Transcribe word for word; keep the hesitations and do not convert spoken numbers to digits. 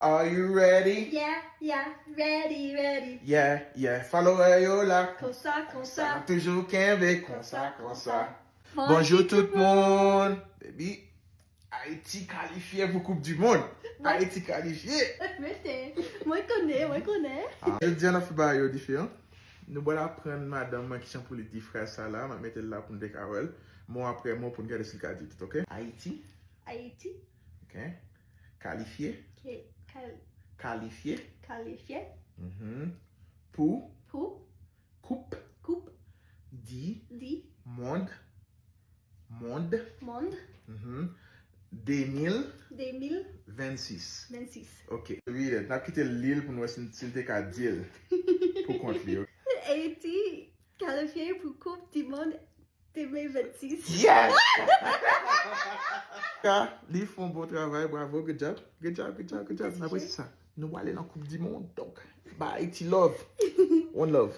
Are you ready? Yeah, yeah, ready, ready. Yeah, yeah. Follow yo la. Konsa, Sa konsa. Toujou kenbe konsa, konsa. Bonjou tout moun. Baby, Ayiti kalifye pou Koup di Mond. Ayiti kalifye. Mete, mwen konnen, mwen konnen. Ah, jodi a n ap fè bagay yo diferan. Nou pral aprann madanm mwen kijan pou li di fraz sa la. M ap mete l la pou n te ka wè l. Mo apre mo pou n gade si l ka di tout, ok? Ayiti, Ayiti, ok? Kalifye, ke, kal, kalifye. Kalifye Mhm. Pou pou Koup Koup di di Mond. Mond. Mond Mhm. De mil de mil vennsis. vennsis. Ok. Read it. N ap kite l li l pou n wè si, si l te ka di l pou kont li, ok? Ayiti kalifye pou Koup di Mond de mil vennsis. Yes! Ka, li fè yon bon travay, bravo, good job. Good job, good job, good job. N apresye sa. Nou ale nan Koup di Mond, donk. Ba Ayiti love. One love.